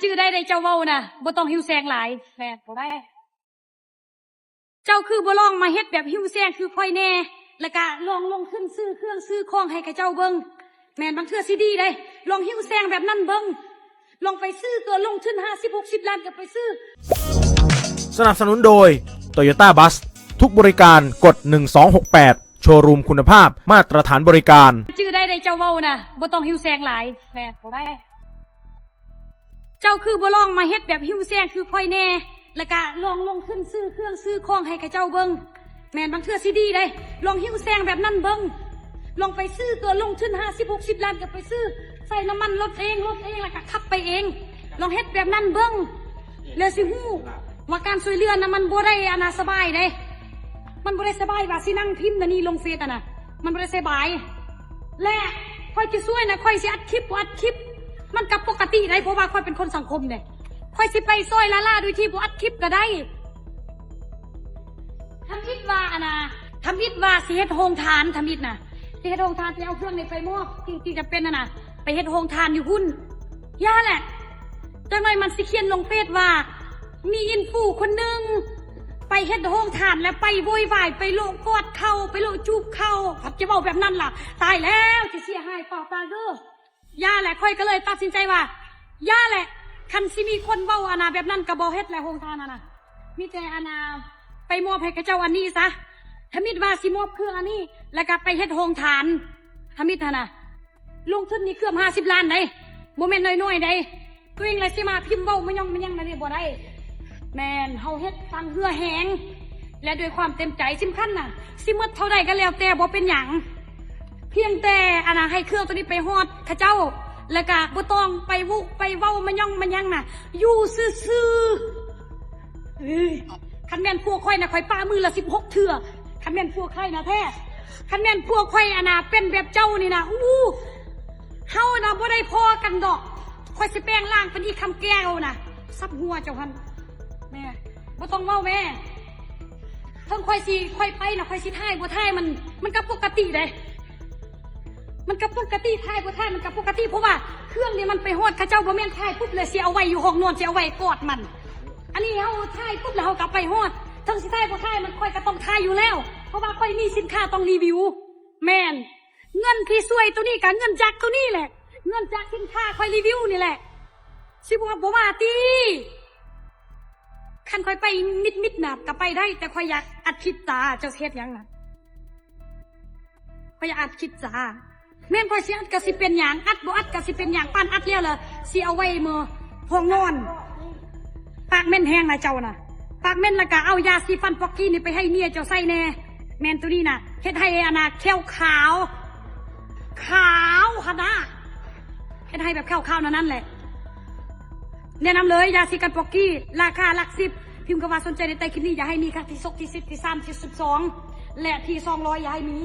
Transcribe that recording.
ຈື່ໄດ້ເດ້ ເຈົ້າເວົ້ານະ ບໍ່ຕ້ອງຫິວແສງຫຼາຍ. ແມ່ນ ບໍ່ໄດ້. ເຈົ້າຄືບໍ່ລອງມາເຮັດແບບຫິວແສງຄືຂ້ອຍແດ່ ແລ້ວກະລອງລົງທຶນຊື້ເຄື່ອງຊື້ຂອງໃຫ້ເຂົາເຈົ້າເບິ່ງ. ແມ່ນ ບາງເທື່ອຊິດີເດ້. ລອງຫິວແສງແບບນັ້ນເບິ່ງ. ລອງໄປຊື້ຕົວະ ລົງທຶນຫ້າສິບ ຫົກສິບລ້ານກໍໄປຊື້. ສະໜັບສະໜູນໂດຍ ໂຕໂຍຕ້າບັສ ທຸກບໍລິການກົດ ໜຶ່ງສອງຫົກແປດ ໂຊຣູມຄຸນນະພາບ ມາດຕະຖານບໍລິການ. ຈື່ໄດ້ເດ້ ເຈົ້າເວົ້ານະ ບໍ່ຕ້ອງຫິວແສງຫຼາຍ. ແມ່ນ ບໍ່ໄດ້. ເຈົ້າຄືບໍ່ລອງມາເຮັດແບບຫິວແສງຄືຂ້ອຍແດ່ ແລ້ວກະລອງລົງທຶນຊື້ເຄື່ອງຊື້ຂອງໃຫ້ເຂົາເຈົ້າເບິ່ງ. ແມ່ນ ບາງເທື່ອຊິດີເດ້. ລອງຫິວແສງແບບນັ້ນເບິ່ງ. ລອງໄປຊື້ຕົວະ ລົງທຶນຫ້າສິບ ຫົກສິບລ້ານກໍໄປຊື້ ໃສ່ນ້ຳມັນລົດເອງ ລົດເອງ ແລ້ວກະຂັບໄປເອງ. ລອງເຮັດແບບນັ້ນເບິ່ງ ແລ້ວຊິຮູ້ວ່າການຊ່ວຍເຫຼືອນະ ມັນບໍ່ໄດ້ອັນນາສະບາຍເດ້. ມັນບໍ່ໄດ້ສະບາຍວ່າຊິນັ່ງພິມນະນີ້ລົງເຟສຫັ້ນນະ ມັນບໍ່ໄດ້ສະບາຍ. ແລະ ຂ້ອຍຈະຊ່ວຍນະ ຂ້ອຍຊິອັດຄລິບບໍ່ອັດຄລິບ ມັນກໍປົກກະຕິໄດ໋ ເພາະວ່າຂ້ອຍເປັນຄົນສັງຄົມເດ້. ຂ້ອຍຊິໄປຊ່ອຍລ້າໆ ໂດຍທີ່ບໍ່ອັດຄລິບກໍໄດ້. ທຳອິດວ່າອັນນະ ທຳອິດວ່າຊິເຮັດໂຮງທານ ທຳອິດນະ ຊິເຮັດໂຮງທານ ຊິເອົາເຄື່ອງນີ້ໄປມອບສິ່ງທີ່ຈຳເປັນຫັ້ນນະ ໄປເຮັດໂຮງທານຢູ່ພຸ້ນ. ຢ່າແຫຼະ ຈັກໜ້ອຍມັນຊິຂຽນລົງເຟສວ່າ ມີອິນຟູຄົນໜຶ່ງໄປເຮັດໂຮງທານ ແລ້ວໄປໂວຍວາຍ ໄປໂລະກອດເຂົ່າ ໄປໂລະຈູບເຂົ່າ. ພັດຈະເວົ້າແບບນັ້ນລະ ຕາຍແລ້ວ ຊິເສຍຫາຍເປົ່າໆເດີ້. ຢ່າແຫຼະ ຂ້ອຍກໍເລີຍຕັດສິນໃຈວ່າ ຢ່າແຫຼະ ຄັນຊິມີຄົນເວົ້າອັນນາແບບນັ້ນ ກໍບໍ່ເຮັດແຫຼະ ໂຮງທານຫັ້ນນະ. ມີແຕ່ອັນນາ ໄປມອບໃຫ້ເຂົາເຈົ້າອັນນີ້ຊະ. ທຳອິດວ່າຊິມອບເຄື່ອງອັນນີ້ ແລ້ວກໍໄປເຮັດໂຮງທານ. ທຳອິດຫັ້ນນະ ລົງທຶນນີ້ເກືອບຫ້າສິບລ້ານໃດ໋ ບໍ່ແມ່ນນ້ອຍໆໃດ໋. ຕົວເອງລະຊິມາພິມເວົ້າມະຫຍ້ອງມະຫຍັງແນວນີ້ບໍ່ໄດ້. ແມ່ນ ເຮົາເຮັດທັງເຫື່ອແຮງ ແລະ ດ້ວຍຄວາມເຕັມໃຈ. ສຳຄັນນະ ຊິໝົດເທົ່າໃດກໍແລ້ວແຕ່ ບໍ່ເປັນຫຍັງ. ພຽງແຕ່ອັນນາ ໃຫ້ເຄື່ອງໂຕນີ້ໄປຮອດເຂົາເຈົ້າ ແລ້ວກະບໍ່ຕ້ອງໄປວຸໄປເວົ້າມະຫຍ້ອງມະຫຍັງນະ ຢູ່ຊື່ໆ. ເອີຍ ຄັນແມ່ນພວກຂ້ອຍນະ ຂ້ອຍປະມື້ລະສິບຫົກເທື່ອ. ຄັນແມ່ນພວກຂ້ອຍນະແທ້ ຄັນແມ່ນພວກຂ້ອຍອັນນາ ເປັນແບບເຈົ້ານີ້ນະ ອູ້ ເຮົານະບໍ່ໄດ້ພໍ້ກັນດອກ. ຂ້ອຍຊິແປງຮ່າງເປັນອີ່ຄຳແກ້ວນະ ສັບຫົວເຈົ້າຫັ້ນ. ແມ່ ບໍ່ຕ້ອງເວົ້າແມ່. ເຖິງຂ້ອຍຊິ ຂ້ອຍໄປນະ ຂ້ອຍຊິຖ່າຍບໍ່ຖ່າຍ ມັນ ມັນກໍປົກກະຕິເດ້. ມັນກໍປົກກະຕິ ຖ່າຍບໍ່ຖ່າຍມັນກໍປົກກະຕິ ເພາະວ່າເຄື່ອງນີ້ມັນໄປຮອດເຂົາເຈົ້າ ບໍ່ແມ່ນຖ່າຍປຸບແລ້ວຊິເອົາໄວ້ຢູ່ຫ້ອງນອນ ຊິເອົາໄວ້ກອດມັນ. ອັນນີ້ເຮົາຖ່າຍປຸບແລ້ວເຮົາກໍໄປຮອດ ເຖິງຊິຖ່າຍບໍ່ຖ່າຍມັນ ຂ້ອຍກໍຕ້ອງຖ່າຍຢູ່ແລ້ວ ເພາະວ່າຂ້ອຍມີສິນຄ້າຕ້ອງຣີວິວ. ແມ່ນ ເງິນທີ່ຊ່ວຍໂຕນີ້ກໍເງິນຈາກໂຕນີ້ແຫຼະ ເງິນຈາກສິນຄ້າຂ້ອຍຣີວິວນີ້ແຫຼະ. ຊິວ່າບໍ່ວ່າຕິ ຄັນຂ້ອຍໄປມິດໆນະກໍໄປໄດ້ ແຕ່ຂ້ອຍຢາກອັດຄລິບຕາ. ເຈົ້າຊິເຮັດຫຍັງນະ? ຂ້ອຍຢາກອັດຄລິບຕາ. ແມ່ນຂ້ອຍຊິອັດກໍຊິເປັນຫຍັງ ອັດບໍ່ອັດກໍຊິເປັນຫຍັງ ປານອັດແລ້ວລະ ຊິເອົາໄວ້ມື້ຫ້ອງນອນ. ປາກເໝັນແຮງນະເຈົ້ານະ ປາກເໝັນ. ແລ້ວກໍເອົາຢາສີຟັນປອກກີ້ນີ້ໄປໃຫ້ເມຍເຈົ້າໃຊ້ແດ່. ແມ່ນໂຕນີ້ນະ ເຮັດໃຫ້ອັນນາແຂ້ວຂາວ ຂາວຂະໜາດ ເຮັດໃຫ້ແບບຂາວໆແນວນັ້ນແຫຼະ. ແນະນຳເລີຍ ຢາສີຟັນປອກກີ້ ລາຄາຫຼັກສິບ. ພິມຄຳວ່າສົນໃຈໃນໃຕ້ຄລິບນີ້. ຢ່າໃຫ້ມີຄັ້ງທີ ສິບ ທີ ສິບເອັດ ທີ ສາມ ທີ ສິບສອງ ແລະ ທີ ສອງຮ້ອຍ ຢ່າໃຫ້ມີ.